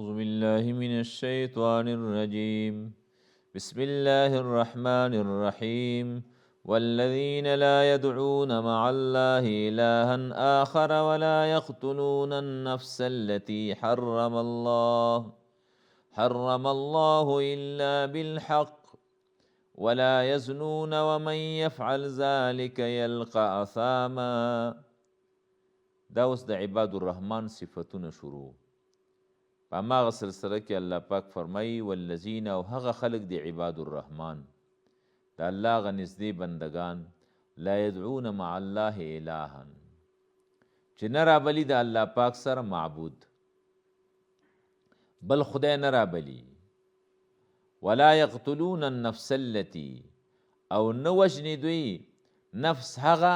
أعوذ بالله من الشيطان الرجيم. بسم الله الرحمن الرحيم. والذين لا يدعون مع الله إلها آخر ولا يقتلون النفس التي حرم الله إلا بالحق ولا يزنون ومن يفعل ذلك يلقى أثاما. دا اوس د عباد الرحمن صفتونه شروع. په هماغه سلسله کې الله پاک فرمایي والذین، او هغه خلک دي عباد الرحمن، د الله هغه نږدې بندگان، لا يدعون مع الله الها، چې نه رابلي د الله پاک سره معبود، بل خدای نه رابلي. ولا يقتلون النفس التي، او نه وژني دوی نفس هغه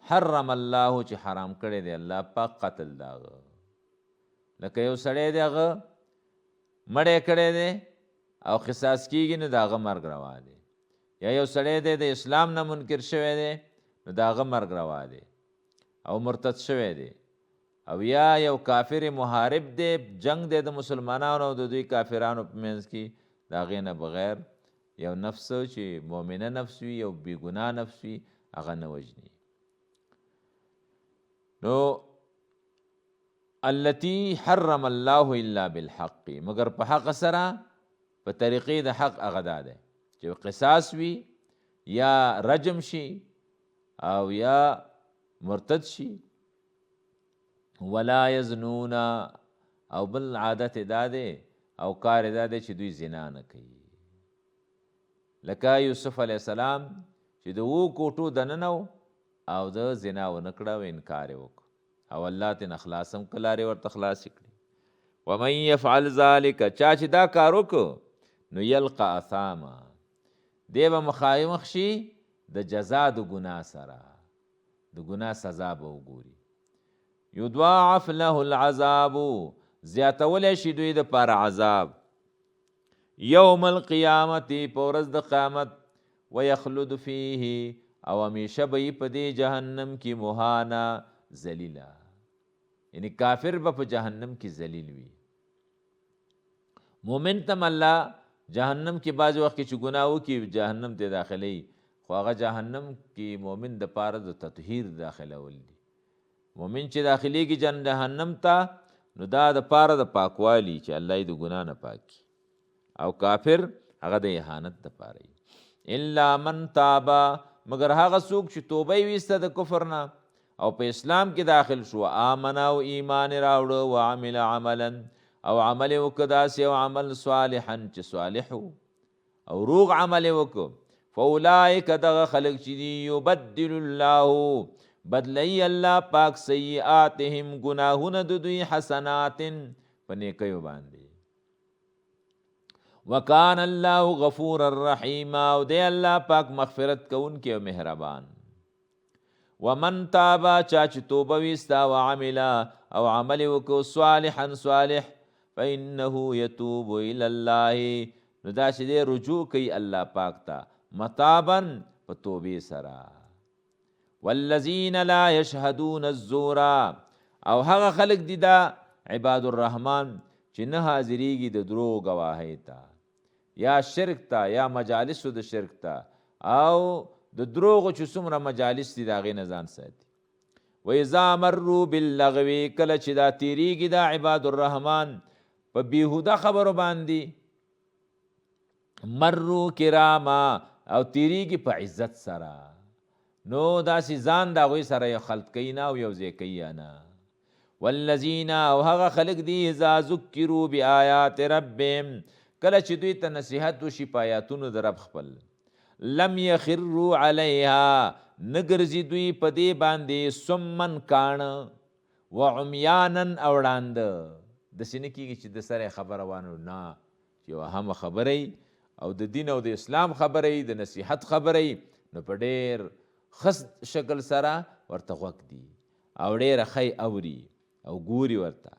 حرم الله چې حرام کړی دی الله پاک قتل داغه. لکه یو سړی دی هغه مړی کړی دی او قصاص کیږي نو د هغه مرګ روا دی، یا یو سړی دی د اسلام نه منکر شوی دی نو د هغه مرګ روا دی او مرتد شوی دی، او یا یو کافر محارب دی، جنگ دی د مسلمانانو او د دوی کافرانو په منځ کې، د هغې نه بغیر یو نفس چې مؤمنه نفس وي، یو بېګناه نفس وي، هغه نه وژني. نو التي حرم الله الا بالحق، مګر په حق سره، په طریقې د حق هغه دا دی چې قصاص وي یا رجم شي او یا مرتد شي. ولا یزنون، او بل عادت دا دی او کار دا دی چې دوی زنا نه کوي. لکه یوسف علیه السلام چې د اوو کوټو دننه و او د زنا ونه کړه او انکار یې وکړ او الله ترې خلاص هم کړه، لارې ورته خلاصې کړې. ومن یفعل ذلک، چا چې دا کار وکړو نو یلقى اثاما، دی به مخامخ شي د جزا د ګناه سره، د ګناه سزا به وګوري. یضاعف له العذاب، زیاتولی شي دوی د پاره عذاب یوم القیامت، په ورځ د قیامت. ویخلد فیه، او همیشه به یې په دې جهنم کې مهانا، ذلیله، یعنی کافر به په جهنم کې ذلیل وي. مؤمن ته الله جهنم کې بعضې وخت کې چې ګناه وکړي جهنم ته داخلوي، خو هغه جهنم کې مؤمن د پاره د تطهیر داخلول دي. مؤمن چې داخلېږي جهنم ته نو دا د پاره د پاکوالي چې الله یې د ګناه نه پاک کړي، او کافر هغه د اهانت د پاره وي. الا من تاب، مګر هغه څوک چې توبه یې ویسته د کفر نه او په اسلام کې داخل شو، آمن او ایمان یې راوړه، وعمل عملا، او عمل یې وکړ داسې او عمل صالحا چې صالح و او روغ عمل یې وکړ، فاولئک، دغه خلک چې دي، یبدل الله، بدلوي الله پاک سیئاتهم، ګناهونه د دوی، حسنات، په نیکیو باندې. وکان الله غفور الرحیم، او دی الله پاک مغفرت کوونکی او مهربان. ومن تاب، چا چې توبه ویسته، وعمل، او عمل یې وکړو، صالحا، صالح، فإنه یتوب الی الله، نو دا چې دی رجوع کوي الله پاک ته متابا، په توبې سره. والذین لا یشهدون الزور، او هغه خلک دي دا عباد الرحمن چې نه حاضریږي د دروغ ګواهۍ ته یا شرک ته یا مجالسو د شرک ته، او د دروغو چې څومره مجالس دي د هغې نه ځان ساتي. واذا مروا باللغو، کله چې دا تیریږي دا عباد الرحمن په بیهوده خبرو باندې، مروا کراما، او تیریږي په عزت سره، نو داسې ځان د هغوی سره یو خلط کوي نه او یو ځای کوي نه. والذین، او هغه خلک دي، اذا ذکروا بآیات ربهم، کله چې دوی ته نصیحت وشي په آیاتونو د رب خپل، لم یخروا علیها، نه ګرځي دوی په دې باندې صما، کاڼه، وعمیانا، او ړانده. داسې نه کېږي چې د سره خبره وانه نه، چې یوه اهمه خبره او د دین او د اسلام خبره، د نصیحت خبره، نو په ډېر ښه شکل سره ورته غوږ دي او ډېره ښه اوري او ګوري ورته.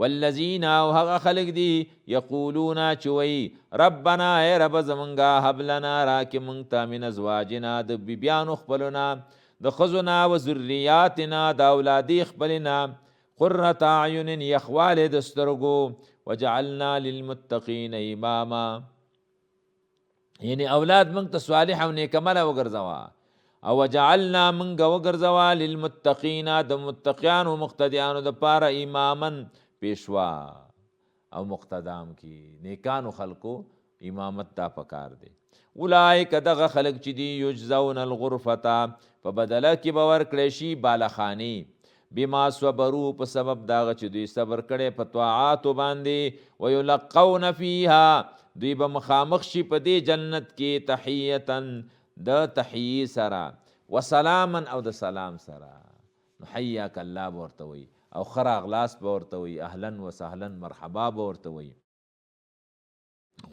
والذین، او هغه خلک دي، یقولون، چې وایي، ربنا، ای رب زمونږه، هب لنا، راکې مونږ ته، من ازواجنا، د بیبیانو خپلو نه، د ښځو نه، و ذریاتنا، د اولادې خپلې نه، قرة اعین، یخوالی د سترګو، وجعلنا للمتقین اماما. یعنی اولاد موږ ته صالح او نیک عمله وګرځوه، او وجعلنا موږ وګرځوه للمتقین د متقیانو مقتدیانو دپاره اماما پیشوا او مقتدام کی نیکانو خلکو امامت دا پکار دی. اولئک دغه خلک چې دي یجزون الغرفة په بدله کې به ورکړی شي بالخانې بما صبرو په سبب داغه چې دوی صبر کړی په طاعاتو باندې، ویلقون فیها دوی به مخامخ شي په دې جنت کې تحیة د تحیې سره وسلاما او د سلام سره. نو حیاک الله به ورته وایي او ښه راغلاست به ورته وایي، اهلا وسهلا مرحبا به ورته وایي،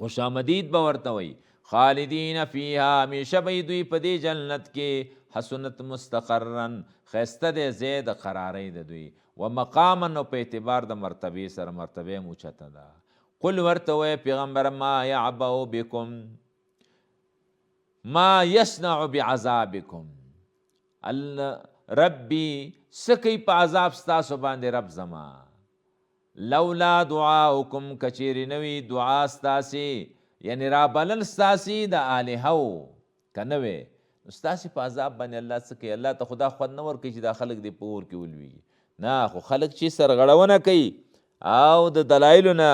خوش آمدید به ورته وایي. خالدین فیها همیشه به دوی په دې جنت کې، حسنت مستقرا ښایسته دی ځای د قرارۍ د دوی، و مقاما او په اعتبار د مرتبې سره، مرتبه هم اوچته ده. قل ورته ووایه پیغمبره ما یعبأ بکم ما یصنع بعذابکم، ربي څه کوي په عذاب ستاسو باندې رب زما، لولا دعاؤکم کچېرې نه وي دعا ستاسې، یعنې رابلل ستاسې د الهو که نه وی نو ستاسې په عذاب باندې الله څه کوي؟ الله ته خو دا خوند نه ورکوي چې دا خلک دې په اور کې ولوېږي، نه، خو خلک چې سرغړونه کوي او د دلایلو نه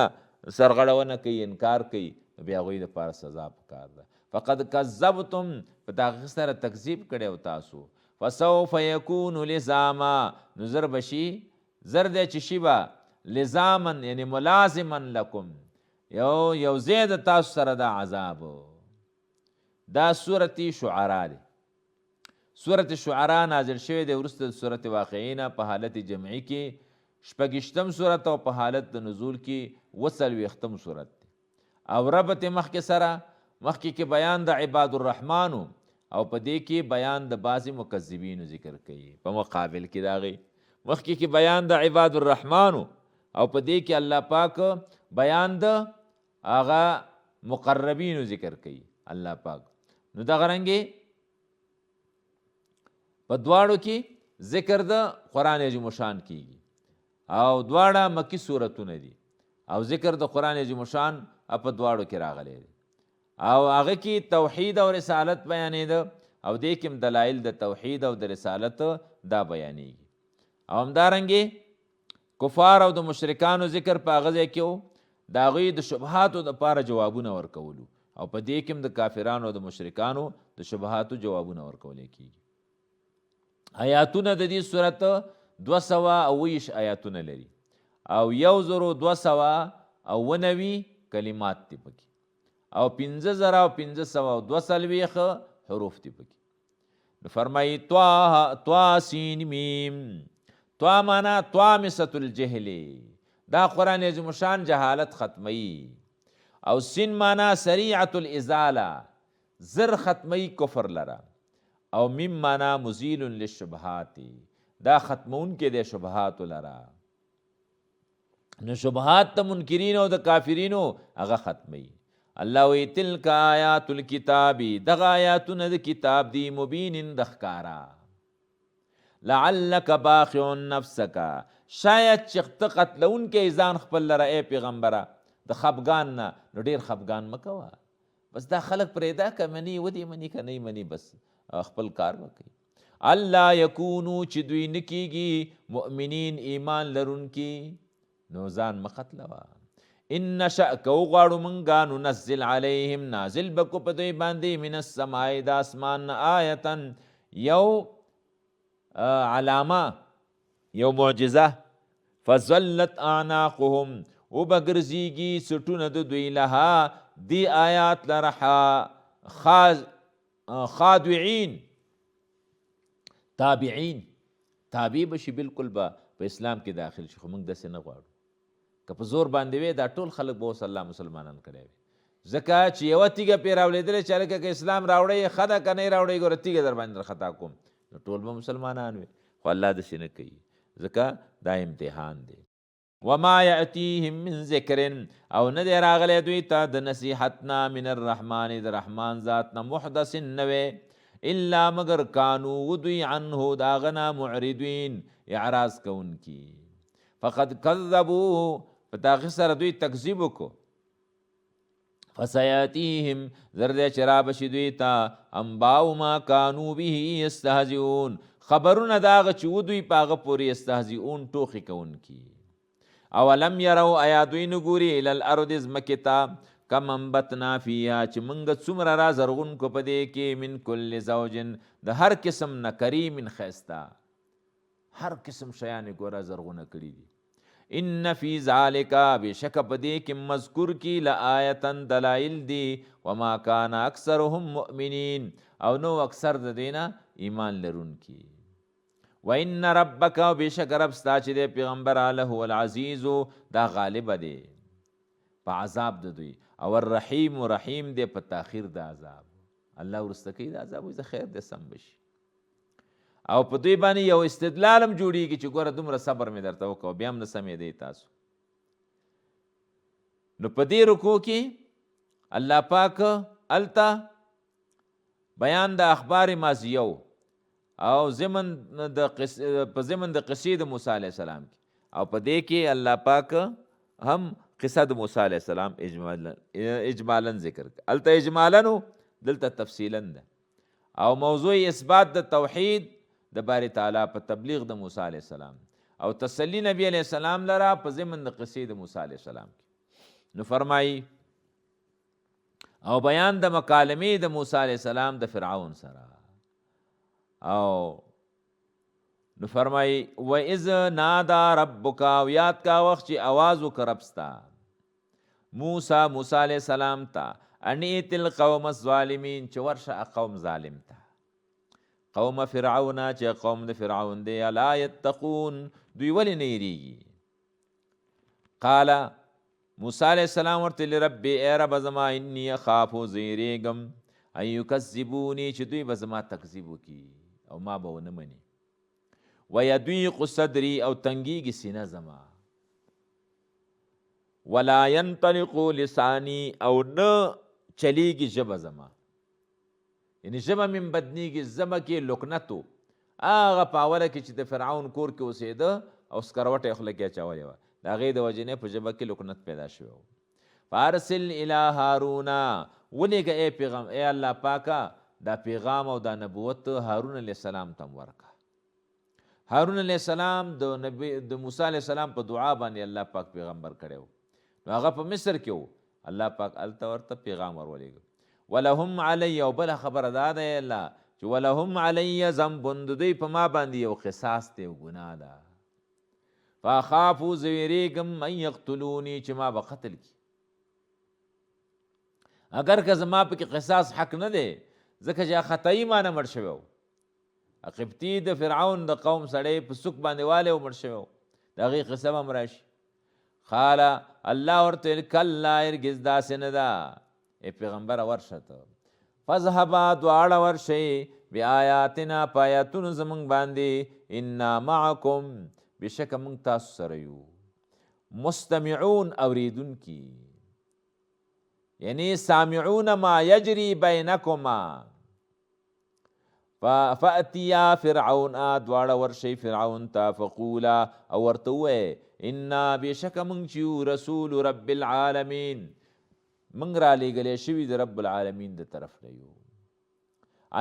سرغړونه کوي، انکار کوي، نو بیا هغوی دپاره سزا پکار ده. فقد کذبتم په تحقیق سره تکذیب کړی او تاسو، فسوف یکون لزاما نو زر به شي، زر دی چې شي به، لزاما یعنی ملازما لکم یو ځای د تاسو سره دا عذاب. دا سورت شعرا دی. سورت شعرا نازل شوی دی وروسته د سورت واقعې نه په حالت جمعي کې شپږشتم سورت او په حالت د نزول کې 47م سورت دی. او ربط یې مخکې سره، مخکې کې بیان د عباد الرحمن او په دې کې بیان د بعضې مکذبینو ذکر کوي په مقابل کې د هغې. مخکې کې بیان د عباد الرحمن او په دې کې الله پاک بیان د هغه مقربینو ذکر کوي الله پاک. نو دغه رنګې په دواړو کې ذکر د قرآن عظیم الشان کیږي او دواړه مکی سورتونه دي او ذکر د قرآن عظیم الشان په دواړو کې راغلی دی او هغه کې توحید او رسالت بیانېده او دې کې هم دلایل د توحید او د رسالت دا بیانېږي. او همدارنګې کفار او د مشرکانو ذکر په هغه ځای کې و، د هغوی د شبهاتو دپاره جوابونه ورکولو او په دې کې هم د کافرانو او د مشرکانو د شبهاتو جوابونه ورکولی کېږي. آیاتونه د دې سورت 220 آیاتونه لري او 1297 کلمات دي پکې او 5542 حروف دي پکې. نو فرمایي طا سین میم، طا معنا طامسة الجهل، دا قرآن عظیم الشان جهالت ختموي، او سین معنا سریعة الازاله، زر ختموي کفر لره، او میم معنا مزیل للشبهات، دا ختمونکی دی شبهاتو لره. نو شبهات د منکرینو او د کافرینو هغه ختموي. الله وی تلک آیات الکتاب، دغه آیاتونه د کتاب دی مبین د ښکارا، لعلک باخع نفسک، شاید چې ته قتلونکی ځان خپل لره ای پیغمبره د خفګان نه، نو ډېر خفګان مه کوه، بس دا خلک پرېږده، که مني ودې مني، که نه یې مني بس خپل کار به کوي. الله یکونو چې دوی نه کېږي مؤمنین ایمان لرونکي، نو ځان مه قتلوه. ان نشأ که وغواړو مونږه ننزل علیهم نازل به کو په دوی باندې من السماء د اسمان نه آیتا یو علامه یو معجزه، فظلت اعناقهم وبه ګرځېږي څټونه د دوی لها دې آیات لره خادعین تابعین، تابع به شي، بالکل به په اسلام کې داخل شي. خو موږ داسې نه غواړو، که په زور باندې وې دا ټول خلک به اوس الله مسلمانان کړی وي، ځکه چې یوه تیږه پرې راولېدلې چې هلکه که اسلام راوړی ښه ده، که نه یې راوړی ګوره تیږه در باندې درخطا کوم، نو ټول به مسلمانان وي. خو الله داسې نه کوي، ځکه دا امتحان دی. وما یأتیهم من ذکر، او نه دی راغلی دوی ته د نصیحت نه من الرحمن د رحمان ذات نه محدث نوی، الا مګر کانو ودوی عنه د هغه نه معرضین اعراض کوونکي. فقد کذبو په تاخیر سره دوی تکذیب وکړو. فسیاتیهم، زر دی چې را به شي دوی ته انباء ما کانو به یستهزئون، خبرونه د هغه چې و دوی په هغه پورې یستهزئون ټوخې کوونکي. اولم یرو، ایا دوی نه ګوري الی الارض ځمکې ته، کم انبتنا فیها، چې مونږ څومره را زرغون کړو په دې کې، من کل زوج، د هر قسم نه، کریم ښایسته، هر قسم شیان یې ګوره زرغونه کړي دي. ان فی ذالک، بېشکه په دې کې مذکور کې لآیة دلایل دي، وما کان اکثرهم مؤمنین، او نو اکثر د دوی نه ایمان لرونکي. وان ربک، او بېشکه رب ستا چې دی پیغمبره، لهو العزیز، دا غالبه دی په عذاب د دوی، او الرحیم، رحیم دی په تاخیر د عذاب. الله وروسته کوي د عذاب، وایي خیر دی سم به شي. او په دوی باندې یو استدلال هم جوړیږي چې ګوره دومره صبر مې درته وکړ بیا هم نه سمېدی تاسو. نو په دې رکو کې الله پاک هلته بیان د اخبار ماضیه او ضمن د په ضمن د قصې د موسی علیه السلام کې، او په دې کې الله پاک هم قصه د موسی علیه السلام اجمالا ذکر کړه. هلته اجمالا و، دلته تفصیلا ده. او موضوع اثبات د توحید د باری تعالی په تبلیغ د موسی علیه السلام او تسلی نبی علیه السلام لره په ضمن د قصې د موسی علیه السلام کې. نو فرمایي او بیان د مکالمې د موسی علیه السلام د فرعون سره. او نو فرمایي وَإِذْ نَادَى رَبُّكَ، او یاد کا وخت چې اواز وکړ رب ستا موسی، موسی علیه السلام ته، ان ائت القوم الظالمین، چې ورشه قوم ظالم ته، قوم فرعون، چې قوم د فرعون دی، الا یتقون، دوی ولې نه یریږي؟ قال، موسی علیه السلام ورته ویل، ربي، ای ربه زما، انی اخاف، زه یریږم، ان یکذبوني، چې دوی به زما تکذیب وکړي او ما به ونه مني، ویضیق صدري، او تنګیږي سینه زما، ولا ينطلق لساني، او نه چلیږي ژبه زما، یعنی ژبه مې بدنیږي، ژبه کې لکنت و. هغه په اوله کې چې د فرعون کور کې اوسېده او سکروټه یې خوله کې اچولې وه، د هغې د وجې نه په ژبه کې لکنت پیدا شوی و. فارسل الی هارون، ولېږه ای پیغام، ای الله پاکه دا پیغام او دا نبوت هارون علیه السلام ته هم ورکړه. هارون علیه السلام د نبی د موسی علیه السلام په دعا باندې الله پاک پیغمبر کړی و. نو هغه په مصر کې و، الله پاک هلته ورته پیغام ورولېږه. ولهم علی، او بله خبره دا ده ای الله چې ولهم علی ذنب، د دوی په ما باندې یو قصاص دی او ګناه ده. فاخافو، زه وېرېږم، ان یقتلوني، چې ما به قتل کړي. اګر که زما پکې قصاص حق نه دی، ځکه چې خطایي ما نه مړ شوی و. قبطي د فرعون د قوم سړی په سوک باندې والی و مړ شوی و، د هغې قصه به هم راشي. قال، الله ورته ویل، کلا، هرګز داسې نه ده، ای پیغمبره ورشه ته، فاذهبا، دواړه ورشئ، بآیاتنا، په آیاتونو زمونږ باندې، انا معکم، بېشکه مونږ تاسو سره یو، مستمعون، اورېدونکي، یعنی سامعون ما یجری بینکما. فأتیا فرعون، دواړه ورشئ فرعون ته، فقولا، او ورته ووایئ، انا، بېشکه مونږ چې یو، رسول رب العالمین، مونږ رالیږلی شوي د رب العالمین د طرف نه یو.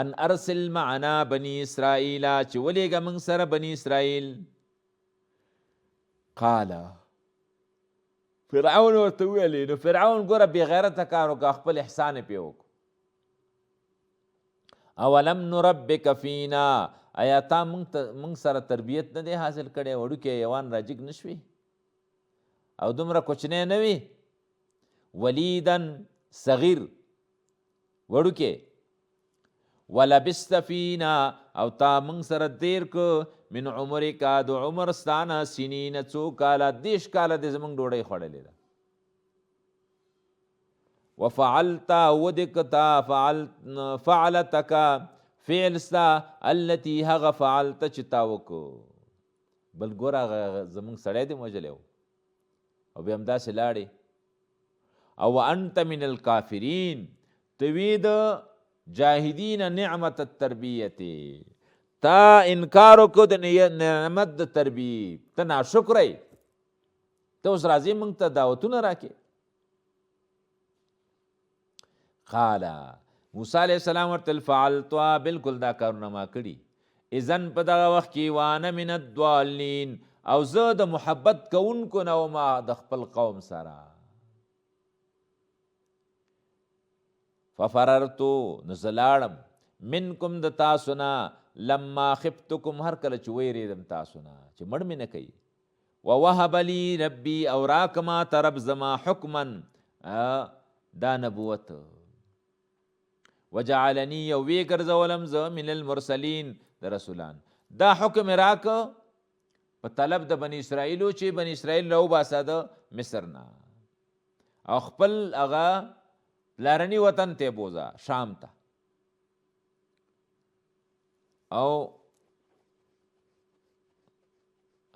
ان ارسل معنا بني اسرائیل، چې ولېږه مونږ سره بني اسرائیل. قال، فرعون ورته وویلې، نو فرعون ګوره بې غیرته کار وکړه، خپل احسان یې پرې وکړو. اولم نربک فینا، ایا تا مونږ سره تربیت نه دی حاصل کړی؟ وړوکی حیوان راجګ نه شوي او دومره کوچنی نه وي، ولیدا صغیر وړوکی، ولبست فینا، او تا مونږ سره تیر که، من عمرک، د عمر ستانه، سنین، څو کاله، 30 کاله دې زمونږ ډوډۍ خوړلې ده. وفعلت، ودکتا، فعلتک، فعل ستا، التي هغه فعلت چې تا وکړو. بل ګوره هغه زمونږ سړی دې وژلی و او بیا همداسې لاړې. او وانت من الکافرین، ته وې د جاهدین نعمت التربیت، تا انکار وکړو د نعمت د تربیې، ته ناشکره یې، ته ته اوس راځې موږ ته دعوتونه راکې. قال موسی علیه السلام ورته فعلت، بالکل دا کارونه ما کړي، اذن په دغه وخت کې وانه من الضالین، او زه د محبت کوونکو نه وم د خپل قوم سره. ففررت، نو زه لاړم، منکم د تاسو نه، لما خفتکم، هر کله چې ویرېدم تاسو نه چې مړ مې نه کوي. ووهب لي ربي، او راک ما ته رب زما حکما، دا نبوت، وجعلني، او ویې ګرځولم زه، من المرسلین، د رسولان. دا حکم یې راکه په طلب د بني اسرائیلو چې بني اسرائیل راوباسه د مصر نه او خپل هغه پلارني وطن ته بوزه شام ته. او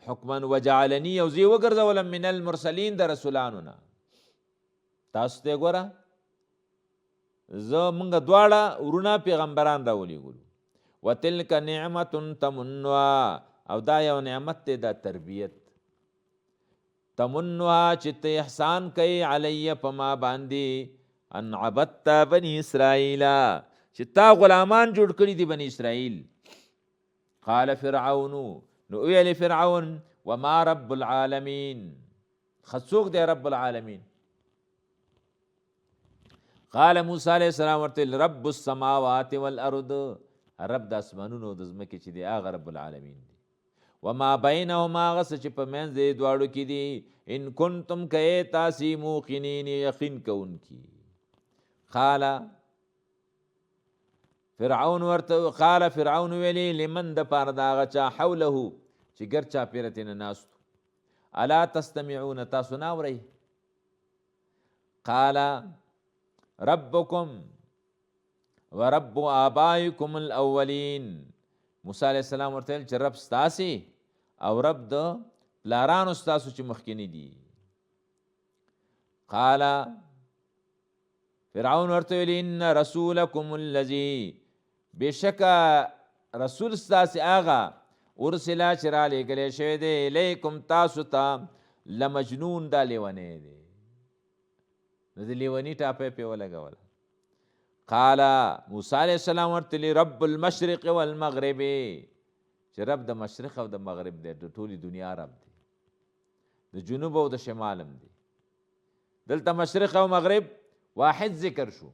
حکما وجعلني، او زه وګرځولم، من المرسلین، د رسولانو نه. تاسو ته ګوره زه مونږ دواړه ورونه پیغمبران راولېږلو. وتلک نعمت تمنها، او دا یو نعمت دی دا تربیت، تمنها چې ته احسان کوي علی په ما باندې، ان عبدت بني اسرائیل، چې تا غلامان جوړ کړي دي بني اسرائیل. قال فرعون، نو ویل فرعون، وما رب العالمین، څوک دی رب العالمین؟ قال موسی علیه السلام ورته رب السماوات والارض، رب د اسمانونو د ځمکې چې دی هغه رب العالمین دی. وما بینهما، هغه څه چې په منځ دې دواړو کې دي، ان کنتم که تاسې موقنین، یقین کوونکي. قال فرعون ورته، قال فرعون ویلي لمن د پاره د هغه چا حوله چې ګرد چاپېره ترېنه ناست، الا تستمعون، تاسو نه اورئ؟ قال ربکم ورب آبائکم الاولین، موسی علیه السلام ورته ویل چې رب ستاسې او رب د پلارانو ستاسو چې مخکیني دي. قال فرعون ورته ویل ان رسولکم الذي، بېشکه رسول ستاسې هغه ارسله چې رالیږلی شوی دی الیکم تاسو ته، لمجنون، دا لیونی دی. نو د لیوني ټاپه یې پرې ولګوله. قال موسی علیه السلام ورته ویلي رب المشرق والمغرب، چې رب د مشرق او د مغرب دی، د ټولې دنیا رب دی، د جنوب او د شمال هم دی. دلته مشرق او مغرب واحد ذکر شو،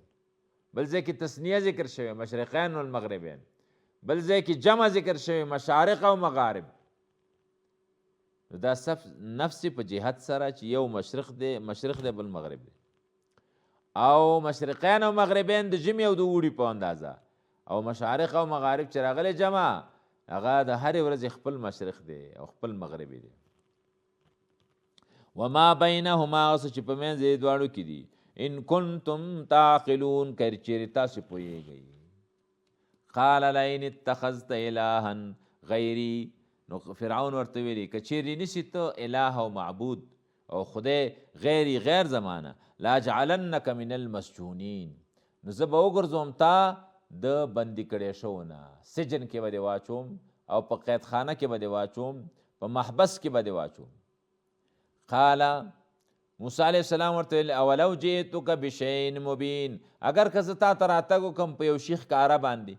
بل ځای کې تثنیه ذکر شوی مشرقین والمغربین، بل ځای کې جمع ذکر شوی مشارق او مغارب. نو دا نفس په جهت سره چې یو مشرق دی، مشرق دی، بل مغرب دی، او مشرقین او مغربین د ژمي او د اوړي په اندازه، او مشارق او مغارب چې راغلی جمع، هغه د هرې ورځې خپل مشرق دی او خپل مغرب دی. وما بینهما، هغه څه چې په منځ دې دواړو کې دي، ان کنتم تعقلون، که چېرې تاسې پوهېږئ. قال لئن اتخذت الها غیري، نو فرعون ورته ویلي که چېرې نیسې ته اله او معبود او خدای غیري غیر زمانه، لاجعلنک من المسجونین، نو زه به وګرځوم تا د بندي کړی شوو نه، سجن کې به دې واچوم او په قیدخانه کې به دې واچوم، په محبس کې به دې واچوم. قال موسی علیه السلام ورته ویل اولو جئتک بشیء مبین، اگر که زه تا ته راتګ وکړم په یو شي ښکاره باندې،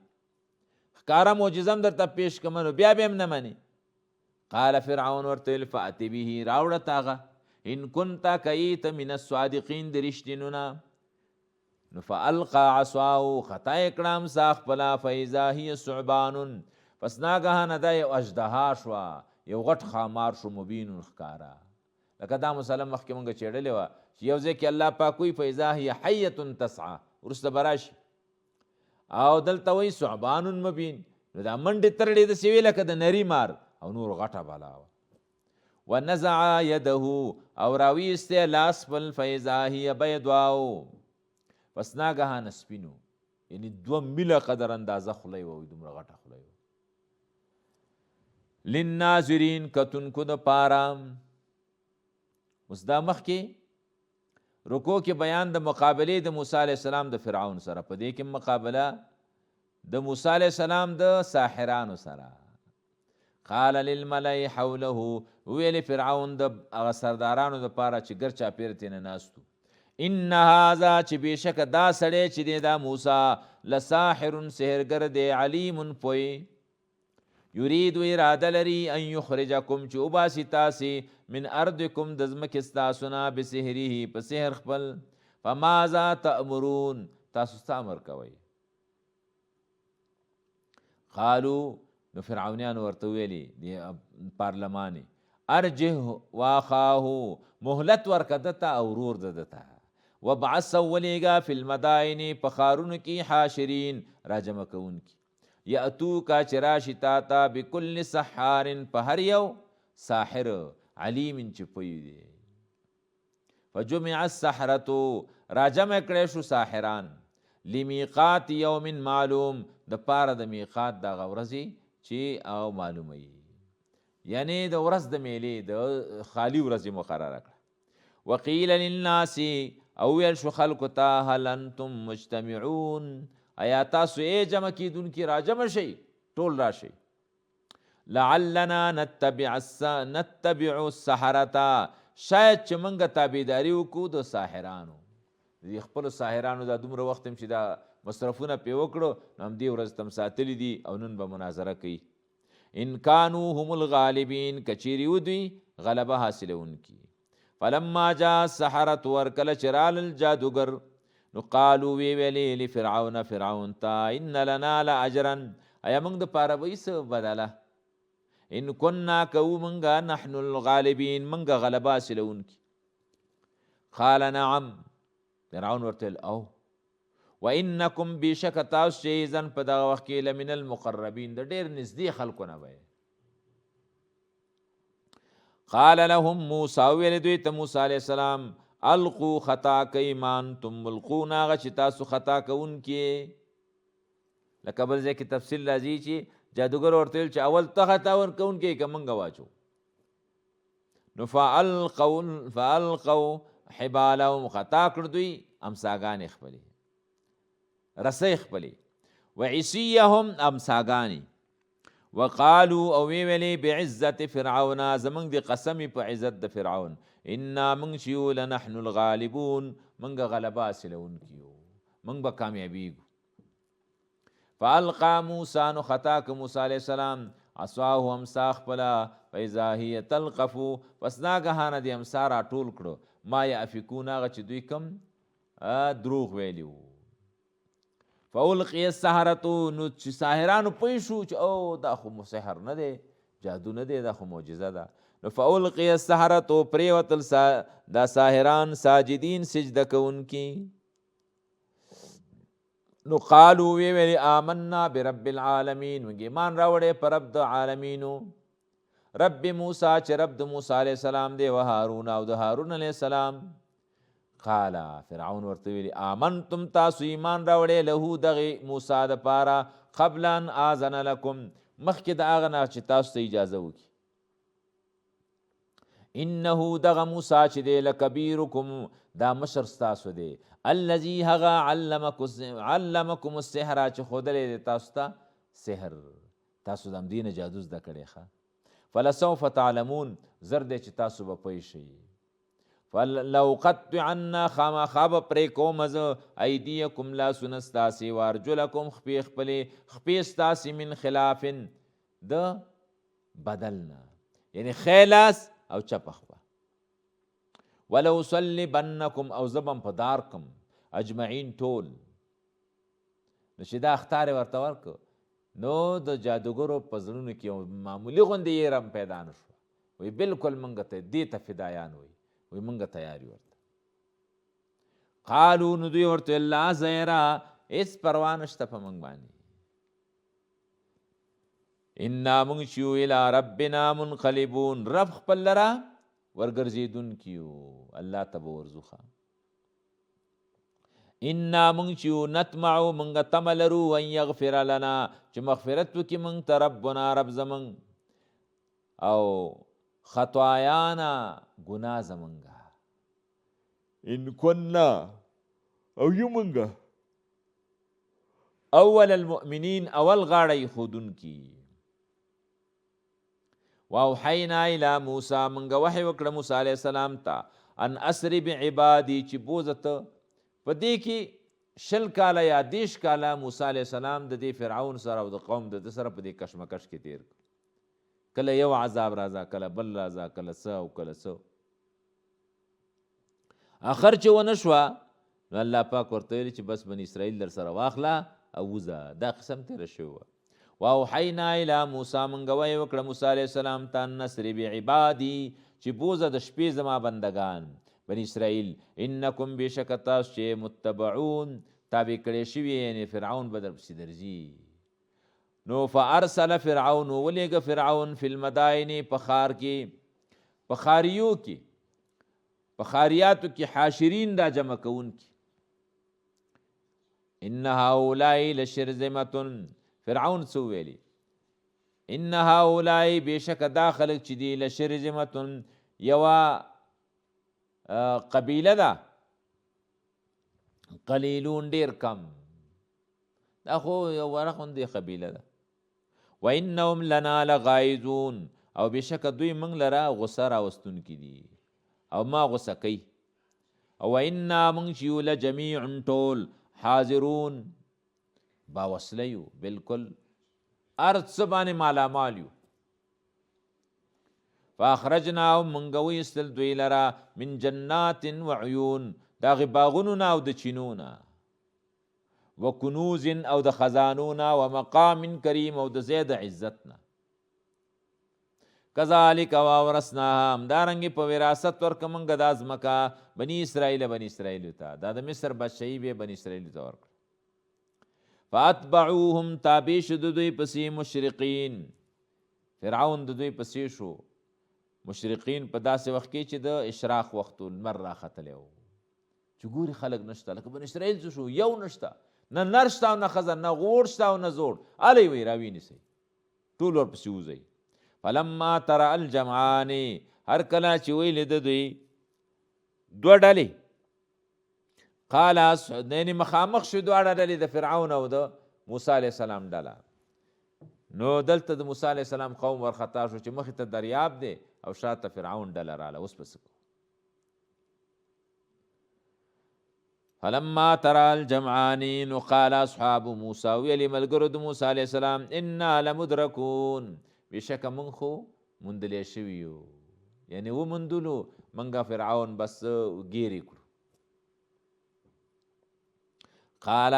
ښکاره معجزه هم درته پیش کړم نو بیا به هم نه منې. قال فرعون ورته ویل فأت به، راوړه ته هغه، ان کنت که یې ته من الصادقین، د رښتینو نه. نو فألقى عصاه، خطا یې کړه امسا خپله، فإذا هي ثعبان، پس ناګهانه دا یو اژدها شوه، یو غټ ښامار شو، مبین ښکاره. لکه دا مسله مخکې مونږ چېړلې وه چې یو ځای کې الله پاک وایي فإذا هي حیة تسعی، وروسته به راشي، او دلته وایي ثعبان مبین، نو دا منډې ترړې داسې وې لکه د نري مار، او نور غټه بلا وه. ونزع یده، او راویستی لاس خپل، فاذا هي بيضاء، پس ناګهانه سپینو، یعنی 2 میله قدر اندازه خوله یې وه، دومره غټه خوله یې وه. للناظرین، کتونکو د پاره. اوس دا مخکې رکو کې بیان د مقابلې د موسی علیه السلام د فرعون سره، په دې کې مقابله د موسی علیه السلام د ساحرانو سره. قال للملأ حوله، وویل فرعون د هغه سردارانو دپاره چې ګر چاپېره ترېنه ناست وو، ان هذا، چې بېشکه دا سړی چې دی دا موسی، لساحر، سحرګر دی، علیم، پوه، یرید، اراده لري، ان یخرجکم، چې وباسي تاسې، من ارضکم، د ځمکې ستاسو نه، بسحره، په سحر خپل، فماذا تأمرون، تاسو څه امر کوئ؟ قالو، نو فرعونیانو ورته ویلي دی پارلمانې، ارجه واخاه، مهلت ورکه ده ته او ورور د ده ته، وابعث، او ولېږه، فی المدائن، په ښارونو کې، حاشرین، راجمع کوونکي، یأتوک، چې راشي تا ته، بکل سحار، په هر یو ساحر، علیم، چې پوه دی. فجمع السحرة، راجمع کړی شو ساحران، لمیقات یوم معلوم، د پاره د میقات د هغه ورځې چې هغه معلومه وي، یعنی د ورځ د میلې د خالی ورځې مقرره کړه. وقیل للناس، او ویل شو خلکو ته، هل انتم مجتمعون، ایا تاسو ای جمع کیدونکي، راجمع شئ، ټول راشئ، لعلنا نتبع السحرة، شاید چې مونږ تابعداري وکړو د ساحرانو، د خپلو ساحرانو. دا دومره وخت هم چې دا مصرفونه پې وکړو، نو همدې ورځ ته هم ساتلي دي او نن به مناظره کوي. ان کانو هم الغالبین، که چیرې و دوی غلبه حاصلوونکي. فلما جاء السحرة، ورکله چې رالل جادوګر، نو قالو، وی ویلې، لفرعون، فرعون ته، ان لنا لاجرا، ایا موږ د پاره به څه بدله، ان کنا، کو مونږه، نحن الغالبین، مونږه غلبه حاصلوونکي؟ قال نعم، فرعون ورته او وانکم، بشک تاسو چې، اذن، په دغه وخت کې، لمن المقربین، د ډېر نږدې خلکو نه وي. قال لهم موسی، ویل دوی ته موسی علیه السلام، القو، خطا کوي، ما انتم ملقون، هغه چې تاسو خطا کوونکي. لکه بل ځای کې تفصیل راځي چې جادوګر ورته ویل چې اول ته خطا ورکوونکی که مونږ واچو؟ نو فالقوا حبالهم، خطا کړ دوی امساګانې خپلې، رسۍ خپلې، وعصیهم، امساګانې، وقالو، او وی ویلې، بعزت فرعون، زمونږ د قسمی په عزت د فرعون، انا، مونږ چې یو، لنحن الغالبون، مونږ غلبه حاصلوونکي یو، مونږ به کامیابیږو. فالقا موسی، نو خطا که موسی علیه السلام، عصاه، امسا خپله، فاذا هي تلقف، پس ناګهانه د امسا راټول کړو، ما یافکون، هغه چې دوی کوم دروغ ویلي وو. فالقي السحرة، نو چې ساحرانو پوه شو چې او دا خو سحر نه دی، جادو نه دی، دا خو معجزه ده، نو فالقي السحرة، پریوتل دا ساحران، ساجدین، سجده کوونکي. نو قالو، وی ویل، آمنا برب العالمین، موږ ایمان راوړی پر رب د عالمینو، رب موسی، چې رب د موسی علیه السلام دی، و هارون، او د هارون علیه السلام. قال، فرعون ورته ویلي، آمنتم، تاسو ایمان راوړی، له، دغه موسی د پاره، قبل ان آذن لکم، مخکې د هغه نه چې تاسو ته اجازه وکړي؟ انه، دغه موسی چې دی، لکبیرکم، دا مشر ستاسو دی، الذي، هغه، علمکم السحر، چې ښودلی دی تاسو ته سحر، تاسو د همدې نه جادو زده کړی ښه. فلسوف تعلمون، زر دی چې تاسو به پوه شئ. فلأقطعن، خامخا به پرې کوم زه، ایدیکم، لاسونه ستاسې، وارجلکم، خپې خپلې، خپې ستاسې، من خلاف، د بدل نه، یعنی ښی لاس او چپه خپه، ولأصلبنکم، او زه به په دار کم، اجمعین، ټول. نو چې دا اخطار یې ورته ورکړ، نو د جادوګرو په زړونو کې یو معمولي غوندې یې هم پیدا نه شوه. وایي بالکل مونږ ته دې ته فدایان وایي، وایي مونږ تیار یو ورته. قالو، نو دوی ورته، لا ضیره، هېڅ پروا نشته په مونږ باندې، انا، مونږ چې یو، الی ربنا منقلبون، رب خپل لره ورګرځېدونکي یو، الله ته به ورځو ښه. انا، مونږ چې یو، نطمع، مونږ تمه لرو، ان یغفر لنا، چې مغفرت وکړي مونږ ته، ربنا، رب زمونږ، او خطایانا، ګناه زمونږه، ان کنا، او یو مونږه، اول المؤمنین، اول غاړه ایښودونکي. واوحینا الی موسی، مونږ وحی وکړه موسی علیه السلام ته، ان اسری بعبادی، چې بوځه ته. په دې کې 20 کاله یا 30 کاله موسی علیه السلام د دې فرعون سره او د قوم د ده سره په دې کشمکش کې تیر کړ. کله یو عذاب راځه، کله بل راځه، کله څه او کله څه. اخر چې ونه شوه نو الله پاک ورته ویل چې بس بني اسرائیل در سره واخله او وځه. دا قصه هم تېره شوې وه. واوحینا الی موسی، مونږ وحی وکړه موسی علیه السلام ته، ان اسری بعبادي، چې بوځه د شپې زما بندګان بني اسرائیل، انکم بېشکه تاسو چې متبعون، تابع کړی شوي، یعنې فرعون به درپسې درځي. نو فارسل فرعون، ولېږه فرعون، فی المدائن، په ښار کې، په ښاریو کې، په ښاریاتو کې، حاشرین، را جمع کوونکي. ان هؤلاء لشرذمة، فرعون څه وویلې؟ ان هؤلاء، بېشکه دا خلک چې دي، لشرذمة، یوه قبیله ده، قلیلون، ډیر کم، دا خو یو وړه غوندې قبیله ده. وانهم لنا لغایظون، او بېشکه دوی موږ لره غصه راوستونکي دي او ما غصه کوي. او وانا، موږ چې یو، لجمیع، ټول، حاضرون، باوسله یو، بالکل هر څه باندې مالامال یو. فاخرجناهم، مونږ وایستل دوی لره، من جنات وعیون، د هغې باغونو نه او د چینو نه، وکنوز، او د خزانو نه، ومقام کریم، او د ځای د عزت نه. کذالک واورثناها، همدارنګې په وراثت ورکړه مونږ دا ځمکه بني اسرائیل، بني اسرائیل ته، دا د مصر بادشاهي به بني اسرائیل ته ورکړه. فاتبعوهم، تابع شو د دوی پسې، مشرقین، فرعون د دوی پسې شو، مشرقین، په داسې وخت کې چې د اشراق وخت و، لمر راختلی و، چې ګوري خلک نشته، لکه بني اسرائیل څه شو، یو نشته، نه نر شته او نه ښځه، نه غوړ شته او نه زوړ، هلی وایي راویې نیسئ، ټول ورپسې وځئ. فلما ترى الجمعان، هر کله چې ویلې د دوی دوه ډلې، قال، یعنې مخامخ شو دواړه ډلې، د فرعون او د موسی علیه السلام ډله. نو دلته د موسی علیه السلام قوم ورخطا شو چې مخې ته دریاب دی او شاته فرعون ډله راله، اوس به څه کوو؟ فلما ترى الجمعان، نو قال اصحاب موسی، ویلي ملګرو د موسی علیه السلام، انا لمدرکون، بېشکه مونږ خو موندلی شوي یو، یعنې وموندلو مونږه فرعون، بس ګیرې کړو. قال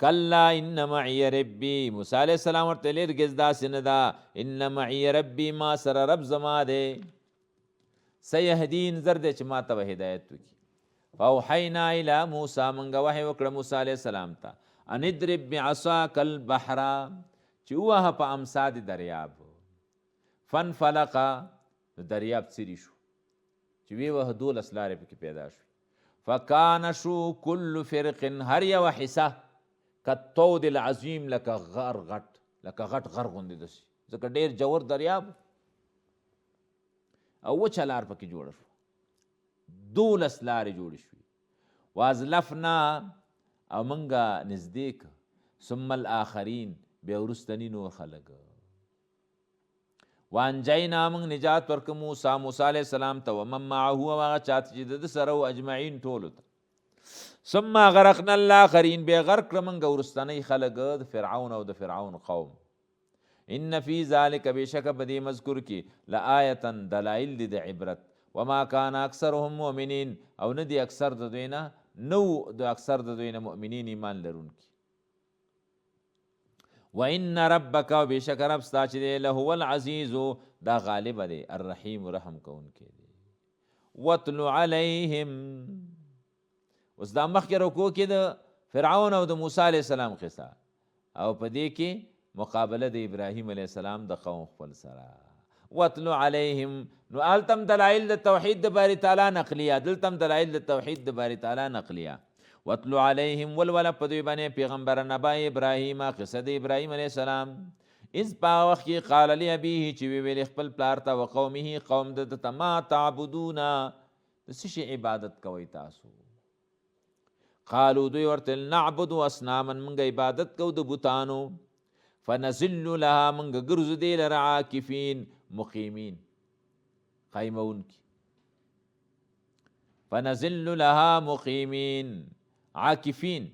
کلا ان معي ربي، موسی علیه السلام ورته ویل هرګز داسې نه ده، ان معي ربي، ما سره رب زما دی، سیهدین، زر دی چې ما ته به هدایت وکړي. فاوحینا الی موسی، مونږ وحی وکړه موسی علیه السلام ته، ان اضرب بعصاک البحر، چې ووهه په امسا د دریاب. فانفلق، نو دریاب څیري شو، چې ویې وهه 12 لارې پکې پیدا شوې. فکان، شو، کل فرق، هر یوه حصه، کالطود العظیم، لکه غر غټ، لکه غټ غر غوندې داسې، ځکه ډېر جور دریاب او وچه لار پکې جوړه شوه، 12 لارې جوړې شوې. وازلفنا، او مونږه نږدې که، ثم الاخرین، بیا وروستني نور خلک. وانجینا، موږ نجات ورکړ موسی، موسی علیه السلام ته، ومن معه، او هغه چاته چې د ده سره و، اجمعین، ټولو ته. ثم غرقنا الاخرین، بیا غرق کړه موږ وروستنی خلک د فرعون او د فرعون قوم. ان فی ذلک، بېشکه په دې مذکور کې، لآیة، دلایل دي د عبرت. وما کان اکثرهم مؤمنین، او نه دي اکثر د دوی نه، نه وو د اکثر د دوی نه مؤمنین، ایمان لرونکي. وان ربک، او بېشکه رب ستا چې دی، لهو العزیز، دا غالب دی، الرحیم، رحم کوونکی دی. واتل علیهم، اوس دا مخکې رکوع کې د فرعون او د موسی علیه السلام قصه، او په دې کې مقابله د ابراهیم علیه السلام د قوم خپل سره. واتل علیهم، نو هلته هم دلایل د توحید د باری تعالی نقلیه، دلته هم دلایل د توحید د باری تعالی نقلیه. واتل علیهم، ولوله په دوی باندې پیغمبر، نبا ابراهیم، قصه د ابراهیم علیه السلام، اذ، په هغه وخت کې، قال لابیه، چې ویې ویلې خپل پلار ته، وقومه، قوم د ده ته، ما تعبدون، د څه شي عبادت کوئ تاسو؟ قالو، دوی ورته، نعبد اصناما، موږ عبادت کوو د بتانو. فنزل لها، مونږ ګرځو دې لره عاکفین، مقیمین، قایمونکي. فنزل لها مقیمین، عاکفین،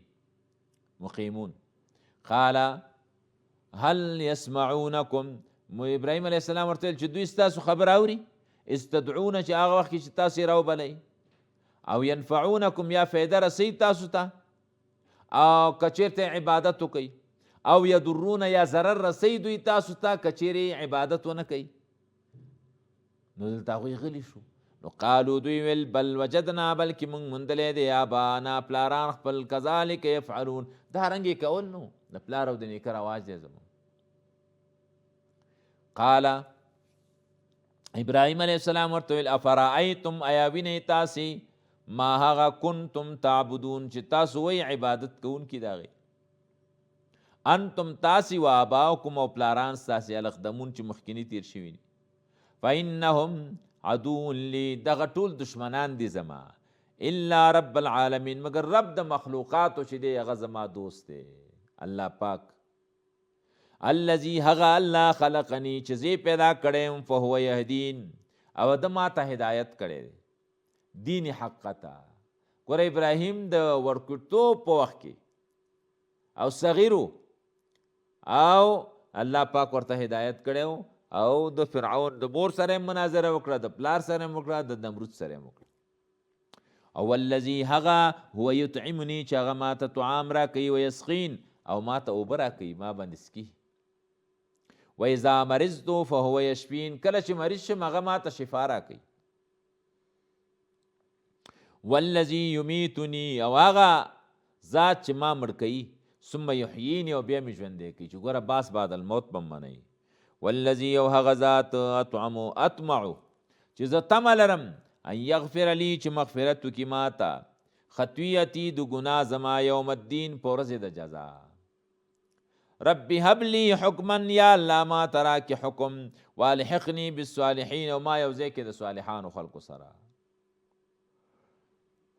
مقیمون. قال هل يسمعونکم، ابراهیم علیه السلام ورته ویل چې دوی ستاسو خبره اوري، استدعون چې هغه وخت کې چې تاسو یې راوبلئ، او ينفعونکم یا فایده رسوي تاسو ته، او که چېرته عبادت وکئ، او یضرون یا ضرر رسوي دوی تاسو ته که چېرې عبادت ونه کوي. نو دلته هغوی غلي شو. نو قالو دوی ویل بل وجدنا، بلکې موږ موندلی دی آبانا پلاران خپل، کذالک یفعلون، دا رنګ یې کول. نو د پلار او د نیکه رواج دی زموږ. قال ابراهیم علیه السلام ورته ویل افرأیتم، ایا وینئ تاسې ما هغه کنتم تعبدون چې تاسو وایئ عبادت کوونکي د هغې، انتم تاسې و آباؤکم او پلاران ستاسې الاقدمون چې مخکیني تیر شوي دي، فإنهم عدو لي، دغه ټول دشمنان دي زما، الا رب العالمین، مګر رب د مخلوقاتو چې دی هغه زما دوست دی، الله پاک. الذي هغه الله خلقني چې زه پیدا کړی یم، فهو یهدین، او ده ما ته هدایت کړی دی دین حق ته. ګوره ابراهیم د وړکتوب په وخت کې او صغیرو، او الله پاک ورته هدایت کړی او د فرعون د مور سره یې مناظره وکړه، د پلار سره یې وکړه، د نمرود سره یې وکړه. او الذي هغه هو یطعمني چې هغه ما ته طعام راکوي، ویسقین، او ما ته اوبه راکوي، ما باندې څکي. واذا مرضت فهو یشفین، کله چې مریض شم هغه ما ته شفا راکوي. والذي یمیتني، او هغه ذات چې ما مړ کوي، ثم یحییني، او بیا مې ژوندی کوي، چې ګوره باس بعد الموت به منئ. والذي، او هغه ذات اطعم اطمع چې زه تمه لرم، ان یغفر لي چې مغفرت وکړي ما ته، خطیئتي د ګناه زما، یوم الدین په ورځې د جزا. رب هب لي حکما، یا الله ما ته راکړي حکم، والحقني بالصالحین، او ما یو ځای کې د صالحانو خلکو سره.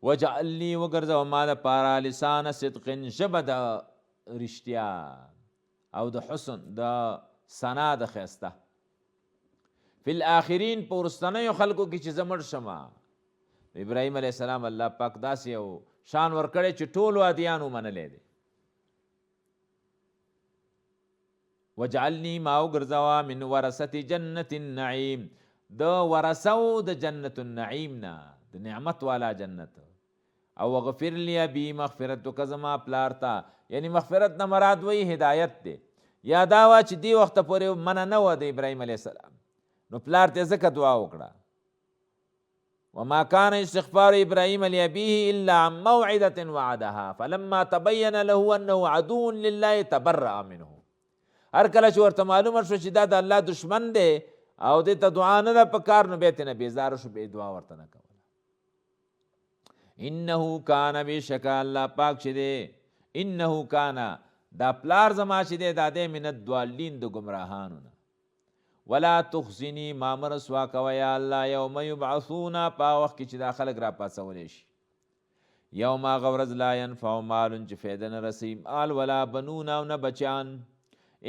وجعلني، وګرځوه ما دپاره لسان صدق، ژبه د رښتیا او د حسن د ثنا د ښایسته، فی الآخرین، په وروستنیو خلکو کې چې زه مړ شم. ابراهیم علیه السلام الله پاک داسې یو شان ورکړی چې ټولو ادیانو منلی دی. وجعلني، ما وګرځوه من ورثة جنة النعیم، د ورثو د جنت النعیم نه، د نعمت والا جنت. او وغفر لي ابي، مغفرت وکړه زما پلار ته، یعنی مغفرت نه مراد وایي هدایت دی، یا دا وه چې دې وخته پورې منع نه وه د ابراهیم علیه السلام، نو پلار ته ځکه دعا وکړه. وما كان استغفار ابراهيم لأبيه إلا عن موعدة وعدها فلما تبين له أنه عدو لله تبرأ منه. هر کله چې ورته معلومه شوه چې دا د الله دشمن دی او دې ته دعا نه ده پکار، نو بیا ترې نه بېزاره شو، بیا یې دعا ورته نه کوله. انه کان، بېشکه الله پاک چې دی، انه کان، دا پلار زما چې دی دا دی من الضالین، د ګمراهانو نه. ولا تخزنی، ما مه رسوا کوه یا الله، یوم یبعثون، په هغه وخت کې چې دا خلک راپاڅولی شي. یوم، هغه ورځ، لا ینفع مال، چې فایده نه رسوي مال، ولا بنون، او نه بچیان،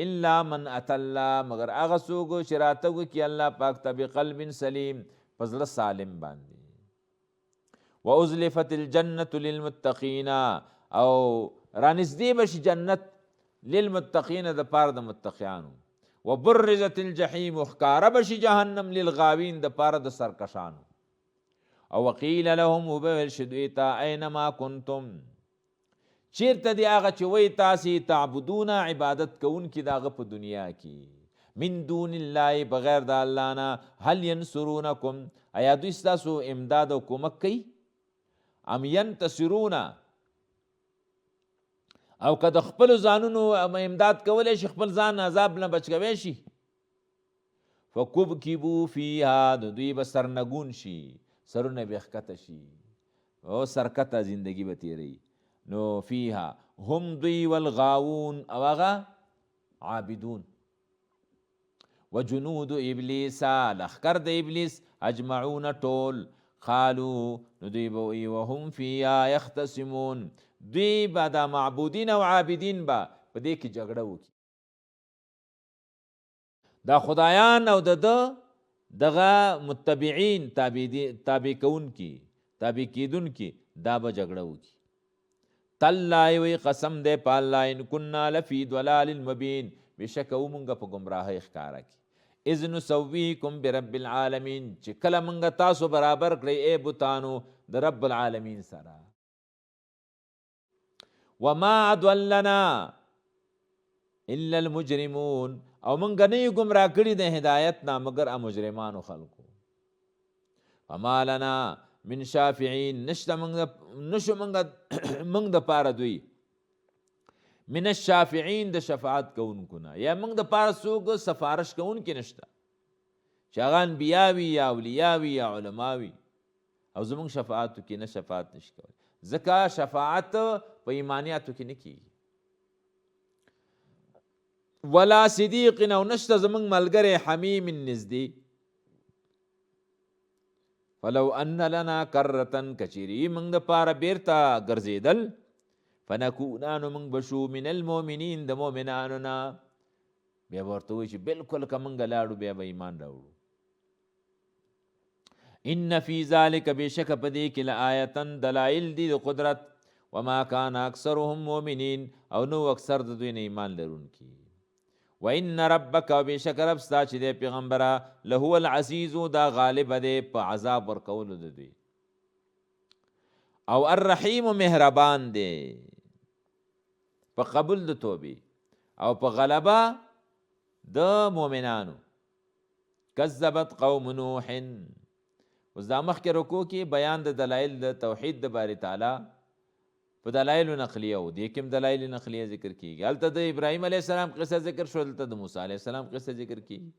الا من اتى الله، مګر هغه څوک چې راتګ وکړي الله پاک ته، بقلب سلیم، په زړه سالم باندې. وازلفت الجنة للمتقین، او رانږدې به شي جنت للمتقین، دپاره د متقیانو. وبرزت الجحیم، ښکاره به شي جهنم للغاوین، دپاره د سرکشانو. او وقیل لهم، وبه ویل شي دوی ته، اینما کنتم، چیرته دی هغه چې وایي تاسې تعبدون، عبادت کوونکي د هغه په دنیا کې، من دون الله، بغیر د الله نه، هل ینصرونکم، ایا دوی ستاسو امداد او کومک کوي؟ ام ینتصرون، او که د خپلو ځانونو امداد کولی شي، خپل ځان عذاب نه بچ کوی شي؟ فکبکبو فیها، نو دوی به سرنګون شي، سرونه به ښکته شي او سرکته زندگی به تیروي. نو فیها هم دوی والغاوون، او هغه عابدون، وجنود ابلیس، لښکر د ابلیس، اجمعون، ټول. قالو، نو دوی به وایي، وهم فیها یختصمون، دوی به دا معبودین او عابدین به په دې کې جګړه وکړي. دا خدایان او د ده دغه متبعین، تابع دي، تابع کوونکي، تابع کېدونکي، دا به جګړه وکړي. تالله وی قسم دی په الله، ان کنا لفی ضلال مبین، بېشکه وو مونږ په ګمراهۍ ښکاره کې. اذ نسویکم برب العالمین، چې کله مونږ تاسو برابر کړئ ای بتانو د رب العالمین سره. وما اضلنا الا المجرمون، او مونږ نه یو ګمراه کړي د هدایت نه مګر مجرمانو خلکو. فما لنا من شافعین، نشته مونږ، نشو مونږ د پاره دوی من الشافعین د شفاعت کوونکو نه، یا مونږ د پاره څوک سفارش کوونکي نشته چې هغه انبیا وي یا اولیاء وي یا علما وي، او زمونږ شفاعتو کې نه شفاعت نشي کولی، ځکه شفاعت په ایمانیاتو کې نه کیږي. ولا صدیق، او نشته زمونږ ملګری حمیم نږدې. فلو ان لنا کرتن، کچېرې موږ دپاره بیرته ګرځېدل، فنکونا، نو موږ به شو من المؤمنین، د مؤمنانو نه. بیا به ورته وایي چې بالکل که موږ لاړو بیا به ایمان راوړو. ان فی ذلک، بېشکه په دې کې لآیتن، دلایل دي د قدرت. وما کان اکثرهم مؤمنین، او نو اکثر د دوی نه ایمان لرونکي. وان ربک، او بېشکه رب ستا چې دی پیغمبره، لهو العزیز، دا غالب دی په عذاب ورکولو د دوی، او الرحیم، مهربان دی په قبول د توبې او په غلبه د مؤمنانو. کذبت قوم نوح. اوس دا مخکې رکو کې بیان د دلایل د توحید د باری تعالی په دلایل نقلیه او دې کې هم دلایل نقلیه ذکر کیږي. هلته د ابراهیم علیه السلام قصه ذکر شو، دلته د موسی علیه السلام قصه ذکر کیږي،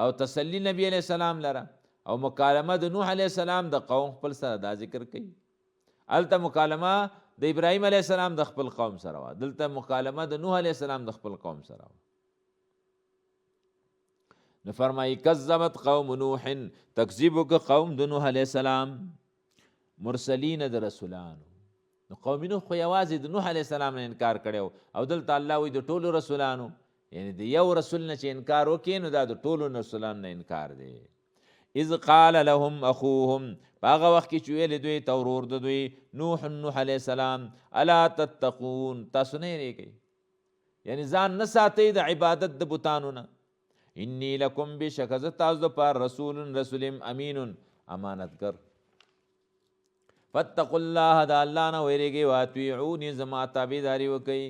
او تسلی نبی علیه السلام لره، او مکالمه د نوح علیه السلام د قوم خپل سره دا ذکر کوي. هلته مکالمه د ابراهیم علیه السلام د خپل قوم سره وه، دلته مکالمه د نوح علیه السلام د خپل قوم سره وه. نو فرمایي کذبت قوم نوح، تکذیب وکړه قوم د نوح علیه السلام مرسلین د رسولانو. نو قوم نوح خو یوازې د نوح علیه السلام نه انکار کړی، او دلته الله وایي د ټولو رسولانو، یعنی د یو رسول نه چې انکار وکړي نو دا د ټولو رسولانو نه انکار دی. اذ قال لهم اخوهم، په هغه وخت کې چې ویلې دوی ته ورور د دوی نوح، نوح علیه السلام، الا تتقون، تاسو نه یریږئ، یعنی ځان نه ساتئ د عبادت د بتانو نه. انی لکم، بېشکه زه تاسو دپاره رسول، رسول یم، امین، امانتګر. فاتقوا الله، د الله نه ویرېږئ، واطیعوني، زما تابعداري وکئ.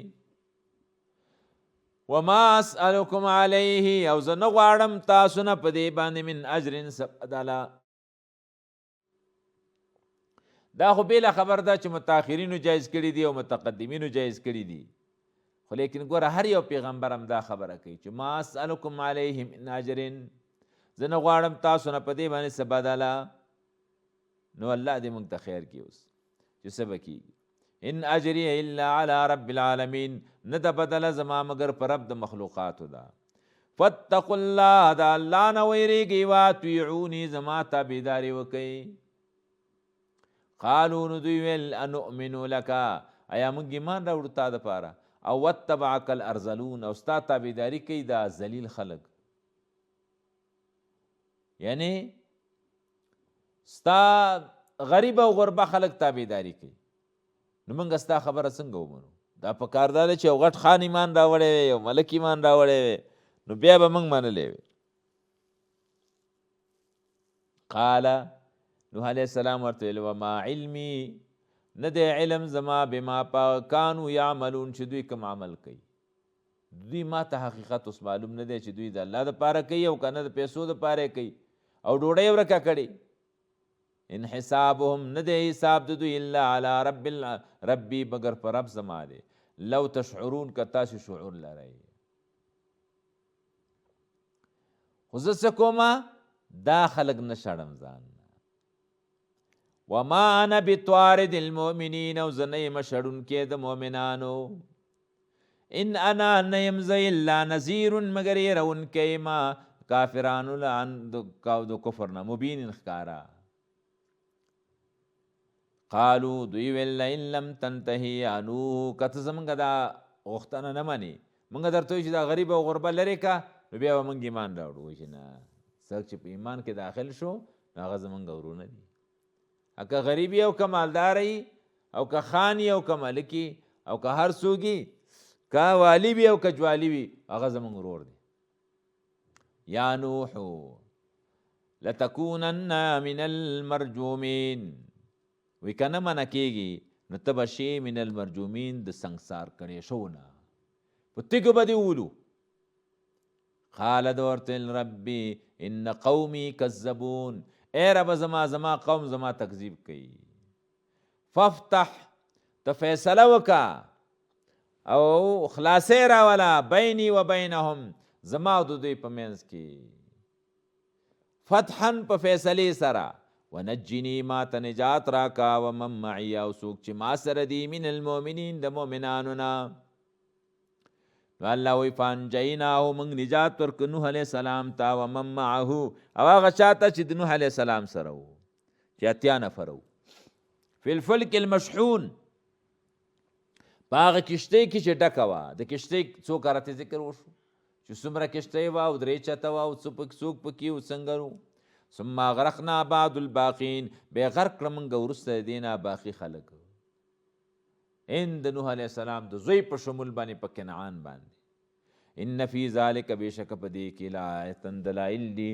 وما اسألکم علیه، او زه نه غواړم تاسو نه په دې باندې من اجر څه بدله. دا خو بېله خبر ده چې متأخرینو جایز کړي دي او متقدمینو جایز کړي دي، خو لیکن ګوره هر یو پیغمبر هم دا خبره کوي چې ما اسألکم علیه من اجر، زه نه غواړم تاسو نه په دې باندې څه بدله. نو الله دې موږ ته خیر کړي اوس چې څه به کېږي. ان اجری الا علی رب العالمین، نه ده بدله زما مګر په رب د مخلوقاتو ده. فاتقوا الله، د الله نه ویرېږئ، واطیعوني، زما تابعداري وکئ. قالو، نو دوی ویل، انؤمن لک، ایا موږ ایمان راوړو تا دپاره، او واتبعک الارذلون، او ستا تابعداري کوي دا ذلیل خلک، یعنی ستا غریب او غربه خلک تابعداري کوي، نو موږ ستا خبره څنګه ومنو؟ دا په کار دا دی چې یو غټ خان ایمان راوړی وي، یو ملک ایمان راوړی وي، نو بیا به موږ منلی وي. قال، نوح علیه السلام ورته ویل، وما علمي، نه دی علم زما، بما کانو یعملون، چې دوی کوم عمل کوي. دوی ما ته حقیقت اوس معلوم نه دی چې دوی د الله دپاره کوي او که نه د پیسو دپاره یې کوي او ډوډۍ ورکه کړې. ان حسابهم، نه دی حساب د دوی، الا علی رب ربي، مګر په رب زما دی. لو تشعرون، که تاسو شعور لرئ. خو زه څه کومه، دا خلک نه شړم ځان. وما انا بطارد المؤمنین، او زه نه یم شړونکی د مؤمنانو. ان انا، نه یم زه، الا نذیر، مګر یرونکی یم کافرانو له د کفر نه، مبین، ښکاره. قالو، دوی ویل، لئن لم تنتهي یا نوح، که ته زمونږ دا غوښتنه نه منې، مونږ درته وایو چې دا غریب او غربه لرې که، نو بیا به مونږ ایمان راوړو. وایي چې نه، څوک چې په ایمان کې داخل شو نو هغه زمونږ ورونه دي، که غریبي او که مالدار او که خان او که ملکی او که هر څوک، که والی وي او که جوالی وي، هغه زمونږ ورور دی. یا نوح لتکونن من المرجومین، وی که نه منع کېږي نو ته به شې من المرجومین، د سنګسار کړی شو نه، په تیږو به دې وولو. قال ده ورته ربي ان قومي کذبون، ای ربه زما زما قوم زما تکذیب کوي. فافتح، ته فیصله وکړه او خلاصې راوله، بیني و بینهم، زما او د دوی په منځ کې، فتحا په فیصلې سره، ونجني ما ته نجات راکا، ومن معي او څوک چې ما سره دي، من المؤمنین د مؤمنانو نه. نو الله وایي فانجیناه، موږ نجات ورکړ نوح علیه السلام ته، ومن معه او هغه چا ته چې د نوح علیه السلام سره وو چې 80 نفره وو، فی الفلک المشحون، په هغه کښتۍ کې چې ډکه وه. د کښتۍ څو کرتې ذکر وشو چې څومره کښتۍ وه او درې چته وه او څوک پکې و څنګه وو. ثم اغرقنا بعد الباقین، بیا غرق کړه موږ وروسته د دې نه باقي خلک، ان د نوح علیه السلام د زوی په شمول باندې په کنعان باندې. ان فی ذلک، بېشکه په دې کې لآیة دلایل دي،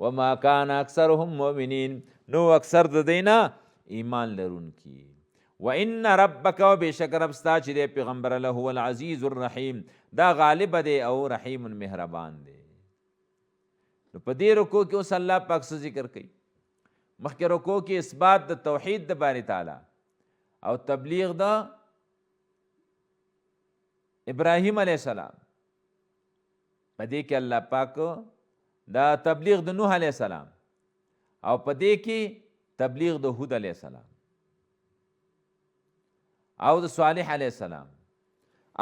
وما کان اکثرهم مؤمنین، نو اکثر د دې نه ایمان لرونکي. وان ربک، او بېشکه رب ستا چې دی پیغمبر، لهو العزیز الرحیم، دا غالب دی او رحیم مهربان دی. نو په دې رکو کې اوس الله پاک څه ذکر کوي؟ مخکې رکو کې اثبات د توحید د باری تعالی او تبلیغ د ابراهیم علیه السلام، په دې کې الله پاک دا تبلیغ د نوح علیه السلام، او په دې کې تبلیغ د هود علیه السلام او د صالح علیه السلام.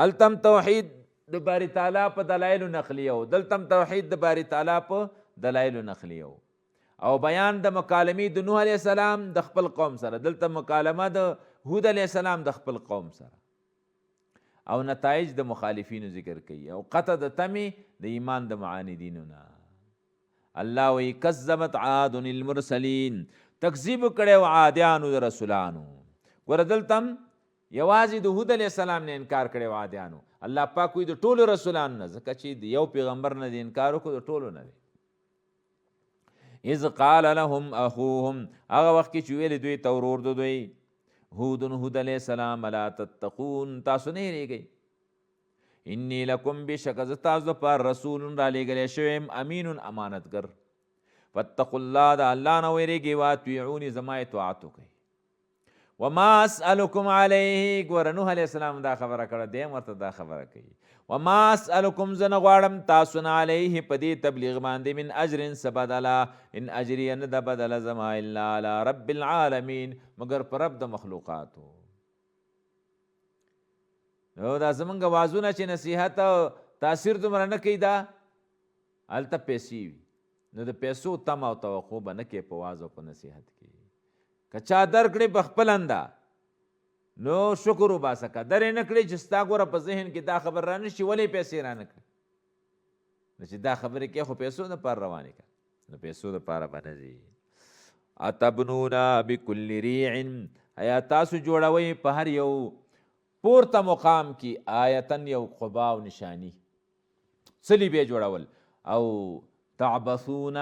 التم توحید د باری تعالی په دلایل نقلیو، دلتم توحید د باری تعالی په دلایل نقلیو، او بیان د مکالمې د نوح علیه السلام د خپل قوم سره، دلته مکالمه د هود علیه السلام د خپل قوم سره، او نتایج د مخالفینو ذکر کوي، او قطع د تمې د ایمان د معاندینو نه. الله وی کذبت عاد المرسلین، تکذیب کړی و عادیانو د رسولانو. ګوره دلته هم یوازې د هود علیه السلام نه انکار کړی و عادیانو، الله پاک وی د ټولو رسولانو نه، ځکه چې د یو پیغمبر نه د انکار وکړو د ټولو نه دی. اذ قال لهم اخوهم، هغه وخت کې چې ویلې دوی ته ورور د دوی هود، هود علیه السلام، الا تتقون، تاسو نه یریږئ؟ انی لکم، بېشکه زه تاسو دپاره رسول رالیږلی شوی یم، امین امانتګر، فاتقوا الله، د الله نه ویریږئ، واطیعوني، زما اطاعت وکړئ. وما اسألکم علیه، ګوره نوح علیه السلام دا خبره کړه، دی هم ورته دا خبره کوي، وما اسألکم، زه نه غواړم تاسو نه، علیه په دې تبلیغ باندې، من اجر څه بدله، ان اجري نه ده بدله زما، الا علی رب العالمین، مګر په رب د مخلوقاتو. نو دا زمونږ وازونه چې نصیحت او تاثیر دومره نه کوي، دا هلته پیسې وي، نو د پیسو تمه او توقع به نه کوې په واز او په نصیحت کې. که چا درکړې په خپل انده نو شکر وباسه، که درې نه کړې چې ستا ګوره په ذهن کې دا خبر رانه شي ولې پیسې رانه کړې، نو چې دا خبرې کوې خو پیسو دپاره روانې کړه، نو پیسو دپاره به نه ځي. اتبنون بکل ریع، ایا تاسو جوړوئ په هر یو پورته مقام کې آیتن یو قبا او نشانی، څلي به جوړول، او تعبثون،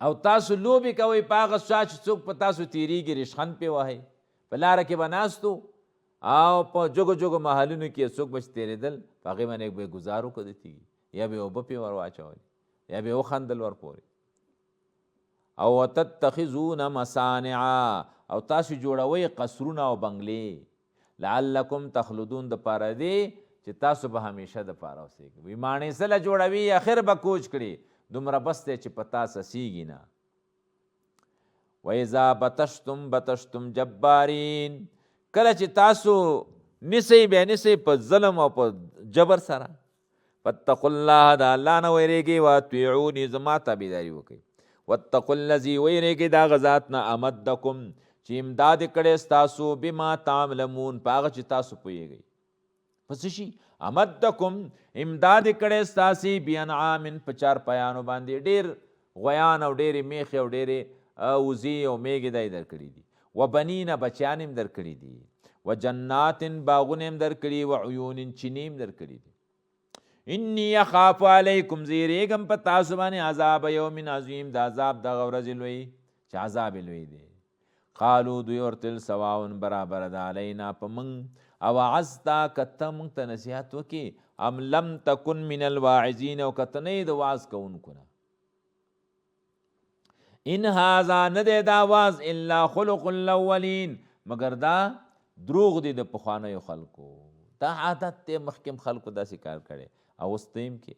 او تاسو لوبې کوئ په هغه څه چې څوک په تاسو تیریږي ریشخند پې وهئ، په لاره کې به ناستو او په جګو جګو محلونو کې څوک به چې تېرېدل په هغې باندې به یې ګزار وکړ د تیږي، یا به یې اوبه پې ور واچولې، یا به یې وخندل ورپورې. او وتتخذون مصانع، او تاسو جوړوئ قصرونه او بنګلې، لعلکم تخلدون، دپاره دې چې تاسو به همیشه دپاره اوسېږئ. وي ماڼۍ څله جوړوي، اخر به کوچ کړي، دومره بس دی چې په تا څسېږي نه. وإذا بطشتم بطشتم جبارین، کله چې تاسو نیسئ بیا نیسئ په ظلم او په جبر سره. فاتقوا الله، د الله نه ویرېږئ، واطیعوني، زما تابعداري وکړئ. واتقوا الذي، ویرېږئ د هغه ذات نه، امدکم، چې امداد کړی ستاسو، بما تعلمون، په هغه چې تاسو پوهېږئ. په څه شي؟ امدکم امداد کړی ستاسې بانعام په چارپایانو باندې، ډېر غویان او ډېرې میښې او ډېرې وزې او میږې دی درکړي دي. وبنین بچیان هم درکړي دي، وجنات باغونه هم درکړي، وعیون چینې هم درکړي دي. انی اخاف علیکم زه یېرېږم په تاسو باندې عذاب یوم عظیم، د عذاب دغه ورځې لوی چې عذاب یې لوی دی. قالو دوی ورته ویل سواء برابره ده علینا په موږ، او وعظته که ته موږ ته نصیحت وکړې، ام لم تکن من الواعظین او که ته نه یې د وعظ کوونکو نه. ان هذا نه دی دا وعظ الا خلق الاولین، مګر دا دروغ دی د پخوانیو خلکو، دا عادت دی، مخکې هم خلکو داسې کار کړی او اوس ته هم کې.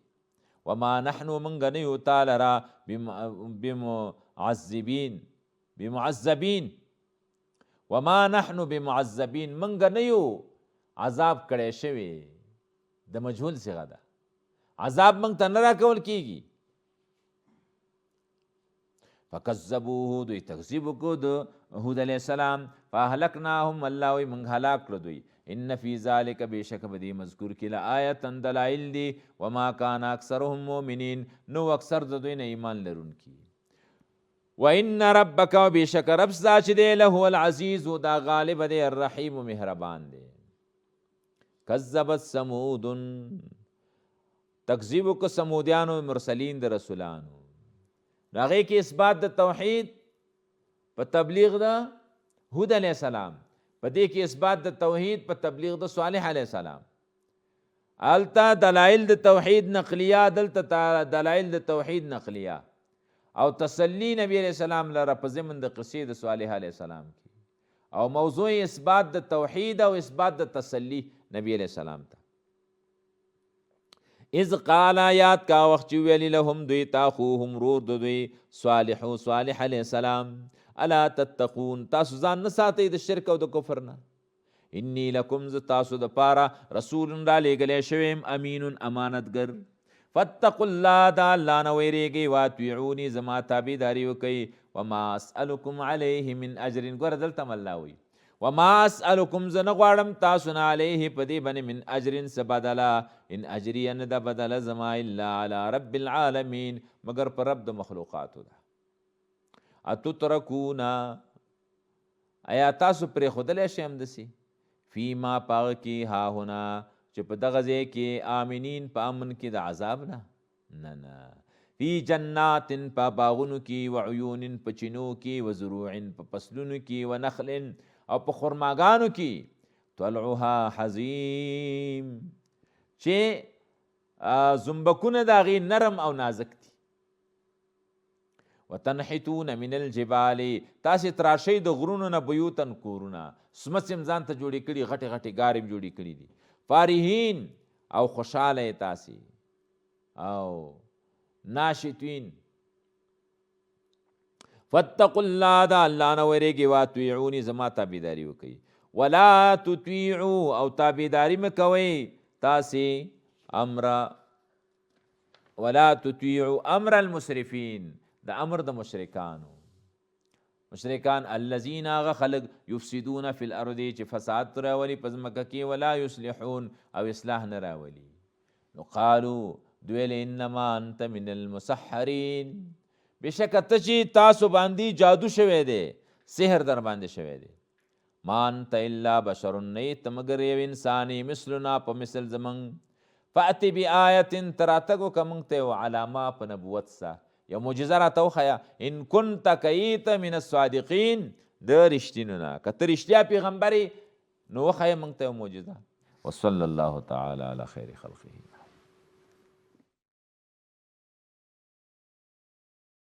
وما نحن مونږ نه یو تا لره بمعذبین، بمعذبین، وما نحن بمعذبین، مونږ نه یو عذاب کړی شوی، د مجهول صیغه ده، عذاب مونږ ته نه راکول کیږي. فکذبوه دوی تکذیب وکړو د هود علیه السلام، فاهلکناهم الله وایي مونږ هلاک کړو دوی. ان فی ذلک بېشکه په دې مذکور کې لآیة دلایل دي، وما کان اکثرهم مؤمنین نو اکثر د دوی نه ایمان لرونکي. وان ربک او بېشکه رب ستا چې دی لهو العزیز دا غالب دی، الرحیم مهربان دی. کذبت ثمود تکذیب وکړ ثمودیانو مرسلین د رسولانو. نو هغې کې اثبات د توحید په تبلیغ د هود علیه السلام، په دې کې اثبات د توحید په تبلیغ د صالح علیه السلام. هلته دلایل د توحید نقلیه، دلته دلایل د توحید نقلیه او تسلی نبی علیه السلام لره په ضمن د قصې د صالح علیه السلام کې، او موضوع اثبات د توحید او اثبات د تسلی نبی علیه السلام ته. اذ قال یاد کا وخت چې ویل لهم دوی ته اخوهم ورور د دوی صالح صالح علیه السلام، الا تتقون تاسو ځان نه ساتئ د شرک او د کفر نه. انی لکم زه تاسو د پاره رسول را لېږلی شوی یم، امین امانتګر. فاتقوا الله د الله نه ویرېږئ، واطیعوني زما تابعداري وکړئ، وما اسألکم علیه من اجر. ګوره دلته هم الله وایي وما اسألکم زه نه غواړم تاسو نه علیه په دې باندې من اجر څه بدله، ان اجري نه ده بدله زما الا علی رب العالمین مګر په رب د مخلوقاتو ده. اتترکون ایا تاسو پرېښودلی شئ همداسې فیما په هغه کې ها هنا چې په دغه ځای کې آمنین په امن کې د عذاب نه؟ نه نه، فی جنات په باغونو کې، وعیون په چینو کې، وزروع په فصلونو کې، ونخل او په خرماګانو کې، طلعها حزیم چې زنبکونه د هغې نرم او نازک دي. وتنحتون من الجبال تاسې تراشئ د غرونو نه بیوتن کورونه، سمڅې هم ځان ته جوړې کړي، غټې غټې ګارې هم جوړې کړي دي. فارحین او خوشحاله یې تاسې او ناشتین. فاتقوا الله د الله نه ویرېږئ، واطیعوني زما تابعداري وکړئ، ولا تطیعوا او تابعداري مه کوئ تاسې امر، ولا تطیعوا امر المسرفین د امر د مشرکانو. مشرکان الذین هغه خلک یفسدون فی الارض چې فساد راولي په ځمکه کې، ولا یصلحون او اصلاح نه راولي. نو قالو دوی ویل انما انت من المسحرین، بېشکه ته چې تاسو باندې جادو شوی دی، سحر در باندې شوی دی. ما انت الا بشر نه یې ته مګر یو انسان یې، مثلنا په مثل زمونږ. فأتي بآیة ته راتګ وکړه مونږ ته یو علامه په نبوت ستا، یو معجزه راته وښیه، ان کنت که یې ته من الصادقین د رښتینو نه، که ته رښتیا پیغمبر یې نو وښیه مونږ ته یو معجزه. وصلی الله تعالی علی خیر خلقه.